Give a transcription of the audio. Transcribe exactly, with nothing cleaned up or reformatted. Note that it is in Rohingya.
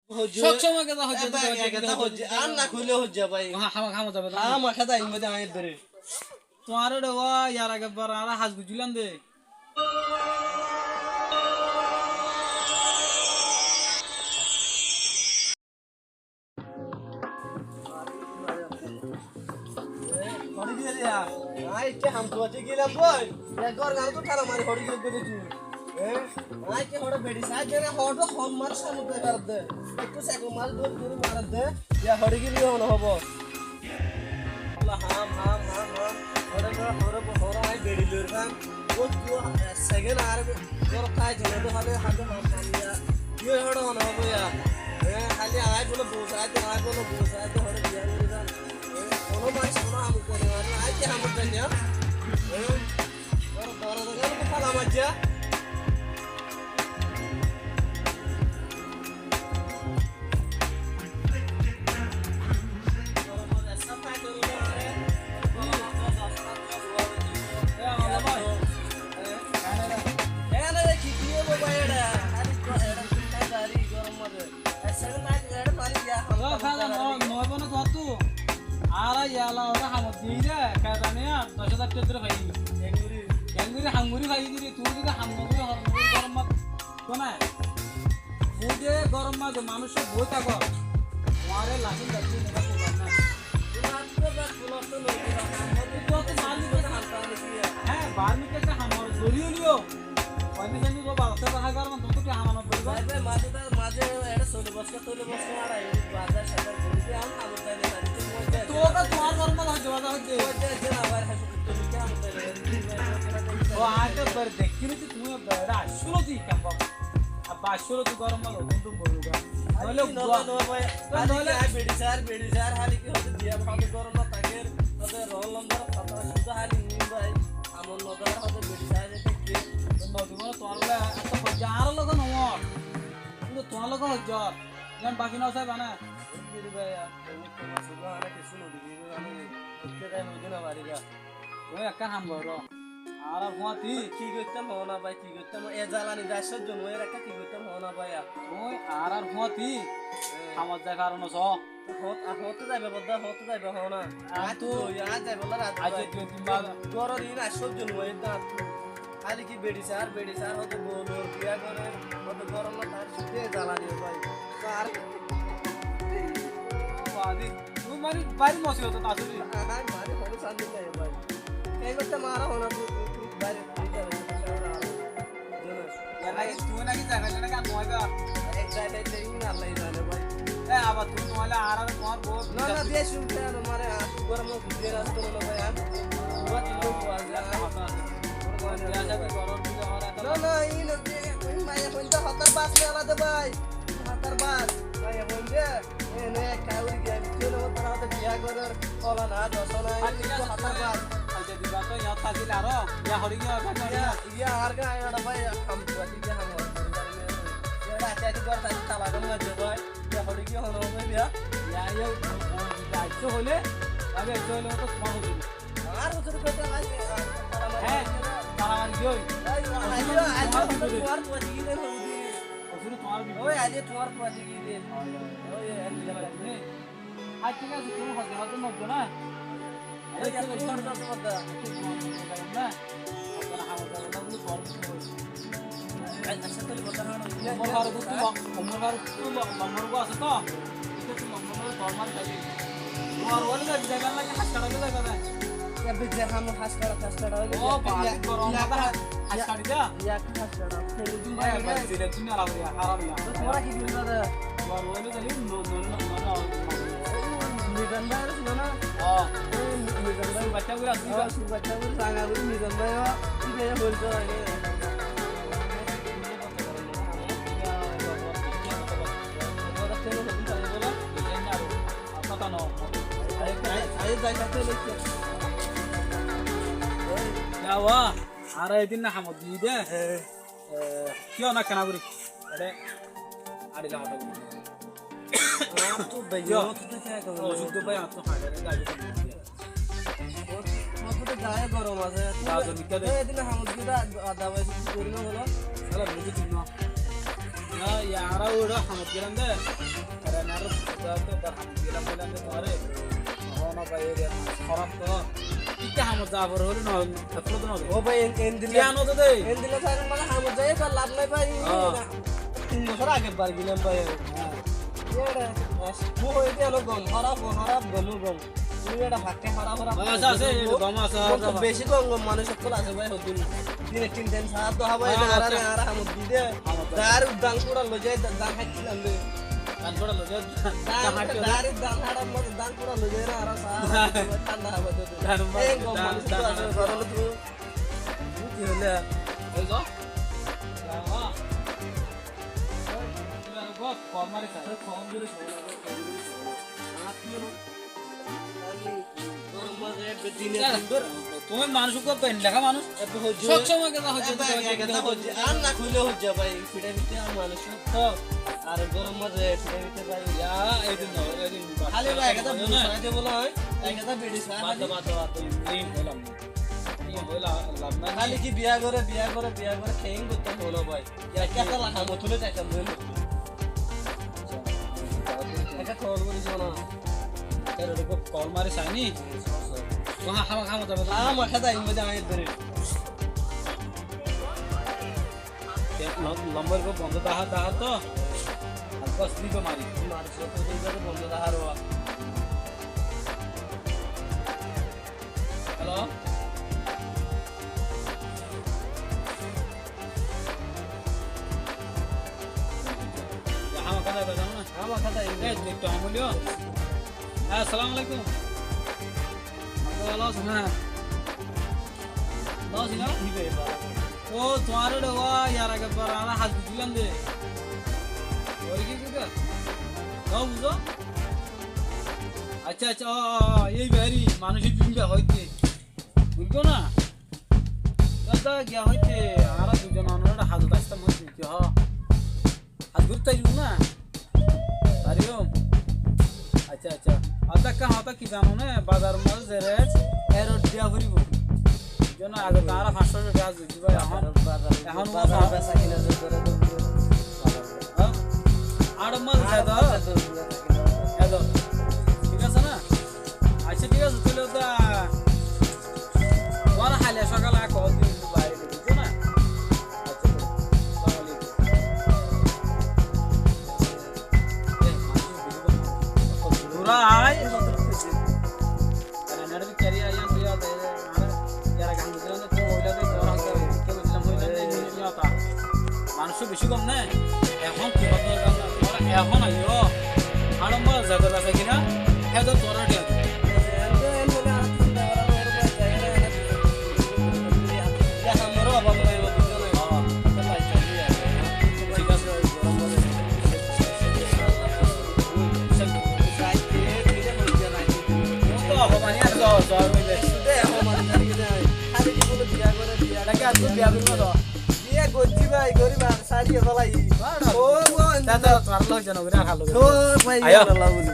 Hoijjé. Sob somoi kiyá hoijjé, e bái, hoijjé, e kiyá hoijjé, hoijjé. Ar no hoile hoijjé bái. Há, hámaka, hámaka zaiba. Hámaka zaiba de añí ebbere. Tuáñre de wá, yar age bar añára hás buzzílam de. Hoçé giyé de ya? Añí ekká ham tuwáite giyílam boi. Ek gór ganot tála mari hoçé giyé de tui. Hé? Añí ekká hoçé beçi saái de na, hoçé hom manúic ham gorí faredde. Ekká sek mari dóri dóri maredde. Ya hoçé giyé de hone hobo. Ham, ham, ham, ham. Hoçé, hoçé, hoçé, hoçé añí beçi loi fán. Ó, ó, ek sekend ar górot táki zone de hale, hale ham, ham, ya. Yó hoçé hone hobo ya. Hé, hali añí bole bou saái de, añí bole bou saái de, hoçé biya gorí fán. Hé, hono manúic hono ham gorí fán, añí ki ham gorí fán ya? Hé, dóro, dóro, dóro, tála maijjé. Añára yala ore hamot diyé de, keda niya, doc házar tiyá dóri faiyí. Engori, engori ham gorí faiyí de, tuñí zodi ham no gorí, hor no gorí, gorom mazé, kone? Fúde gorom mazé manúic boi táko. Tuáñre lasin gaddí nega fulan na. Tuáñre to bar mikká ham gorí, hé, bar mikká ham gorí, zori óileyo. Koi din zodi bazar táza hái faro, totó ki ham ana foribo. Bái, bái, mazé tar, mazé eçé soli boska, toli boska, ar ai bazar sazar gori de, am ham gorí de, gori de, moi de. Tuáñr, tuáñr gorom mazé hoijjé, bazar hoijjé. Moi de, de na, bái, ham gorí de, ham gorí de. Ó, añí to bar dekí ni, tuñí bar asóle di kam baba. Abba asóle di gorom mazé, bondú boluga. Noile no, no, bái. Noile añí beçi saár, beçi saár, hali ki hoito biya, hali gorom mazé táker, hoito rol lombar, hoito suda hali ni bái. Amor nodar hoto beri saide tekte. Nodi mane tuáñr loge eto hoijja, añárar loge no or. Kintu tuáñr loge hoijja. Iyan baki no saiba na. Beri bái, ar tumi tuáñr suga ana kisu nodi beri bái, utte dai hoide no pariba. Oi ekka ham goro. Añárar fuati. Ki goittam hona bái, ki goittam? E jalani dai sojjon oi ekka ki goittam hona bái ar. Oi añárar fuati. Hamot zai faro no so. Hoñt, hoñt zaiba bodda, hoñt zaiba hoó na. Añáttu, añáttu zaiba bolla rat. Aijja dui tin bar. Góror iín aiccí zon uwá edde añáttu. Háli ki beçi saár, beçi saár, hoito bou lor, biya gorer, hoito góror mazé tar, cúde zalani bái. Tar. Ó badi, tuñí mani bari mosibot asó de. Añí mani hono santi nai bái. Ei gotte mara hona tu, tu, tu, bari, tu, tu, tu, tu, Tuñí naki zai faile naki ar no aiba? Ek zai faile in Allah zane bái. E, abar tuñí no aile ar ar tuáñr bou. Na, na, biya cúnte ar mane ar góror mazé buzí ar to no bái ar. Tuáñr tin din bou ar. Biya cúnte góror mazé ar. Na, na, in, in maiya fuain to hotar bas mela de bái. Hotar bas. Maiya fuain de. Ene kauri giya, tui no tara to biya gorer, ola na, doso na, aijja, aijja, hotar bas. Aijja diba to, iyot thakil aro, iya hori giya, iya, iya, ar ga, iya, bái, ham, bái, iya, ham, bái. Iya, aijja, aijja, gor thaki tala gom na, bái. Iya, hori giya, hono, bái, iya. Iya, iya, aijja hole, aijja hole, to, tomar hole. Ar huzur kotá bái, tala mari. Hé, tala mari giyói. Aijja, aijja, aijja, tuáñr, tuáñr, tuáñr, tuáñr. Ói, aijja tuáñr fuain de giyé de. Ói, ói, ói, ói, ói, ói. Aijja, thík asé, tuñí hotá hotá no buzó na. Aijja, tuáñr hotá hotá. Na. Aijja, tuáñr hotá hotá. Umor Faruk to, Umor Faruk to lombar asé to. Ita to lombar asé, lombar asé. Tuáñr óile zai, zai, zai, zai, hás kaçá zai, zai, zai. Ebe ze ham hás kaçá, hás kaçá óile. Ó, zai, bari zai, gorom zai, mazé hás, hás zai, kaçá zai. Zai, hás kaçá. Hé, bái, zile tui nala bari, haram ya. Tuáñra ki gori faro? Tuáñr óile zai, no, no, no, no, no. Mizan bái asé na? Ó. Mizan bái. Sur bacca gori asé, ó, sur bacca gori, ranga gori, Mizan bái, ó. Ki gori boli to age. Yawa, añára edin na hamot diyí de. Kiyó na kena gori. Are, añári lagata gori. Añáttu bái, yo. Añáttu bái, añáttu hañdare gari. Añáttu to gaye gorom asé. Gaye gorom asé. Edin hamot diyí de, ada bái, ki gori na bolo? Sala, buzi tui na. Yá, yá, añára uçó hamot gelam de. Añára, añára uçó hamot gelam de tuáñre. Ó, no bái, ere, hóraf to. Itta hamot za fore hoile no, no de. Ó bái, en, endilla. Kiya no de de? Endilla zaga mane hamot zai to laf nai bái. Ó. Tin bosór age bar gelam bái. Ó. Ere, bas, mui hoi de elo gom, hóraf, hóraf, gom, gom. Tui beta fakke hara hara. Ó, asé, asé, gom, gom, asé, gom to asé. Beci gom gom manúic ókkol asé bái, hoddin. Dine tin time saá to hába, ó, ede asé. Añára, añára hamot di de. Hamot di de. Dar dan kura loi zai, dan háitte lande. Dan kura loi zai, dan háitte lande. Dar dan háitte lande, dan kura loi zai na, añára saá, dan, tánda hába de. Dan, e gom dan, manúic dan, ókkol asé, dan. Gom to. Ki hoile? Oi, go. Kol mari sa. Tuñí manúic uggwá beindhaka manúic. Sob somoi kiyá hoijja, hoijja, hoijja, hoijja. Ar na hoile hoijja bái, fitha fitha manúic to. Ar gorom maze fitha fitha bái. Yá, edin no, edin bad. Háli bái, ekkán bidi sai de bolo, ekkán bidi sai. Bad de, bad de, bad de. Ei hoilam. Ei hoila, laf nai. Háli ki biya gore, biya gore, biya gore, keén goitte hono bái. Yá, kiyá tala ham otule zaita mui. Acha, kol gori shona. Ere, ere, kol mari saini? Ó, ham, ham, ham, ham. Ham, ham, ham, ham, ham. Yá, lom-, lombor ko bondo daha, daha to. Ar bos di ko mari. Mari, so to bondo daha ro. Hello? Yá, ham, ham, ham, ham. Ham, ham, ham. Ei, tuñí to ham boliyo. Assalamu alaikum. Bála asó né? Bála asó né? Ó, tuáñre de, ó, yar age bar añára haz buzílam de. Ó, ki, ki, ki? No buzó? Acha, acha, ó, ó, ó, ei bari, manúic bibin ba hoite. Buzó na? Dada, giya hoite, añára duizon añára hazot astam hoite, ki ho? Haz gorí tariyum na? Tariyum? Acha, acha. Ar ekkan hotá ki zano né? Bazar maze ze rate, e rate diya foribo. Ei zonno age to añára fañs cót tiya haz goijjí bái, ehón, bazar, ehón bazar besa kina ze rate. Há? Añárar maze ze rate. Añárar maze ze rate. Thík asé na? Acha, thík asé, tóile to, tuáñra háile sokale aiko, buzó na? Acha, assalam alaikum. Dura ai. Manúic beci gom né? Ehón ki hotá hoilam na? Tuáñra ehón aiyó. Añárar maze ze rate asé kina, hé rate tuáñra diya. Thík asé. Biya goijjí bái, gorí bar, sári felai. Ó, ó, tuáñr loi zano, gorí ar loi. Ó, bái, aiyó. Yá, Allah buli.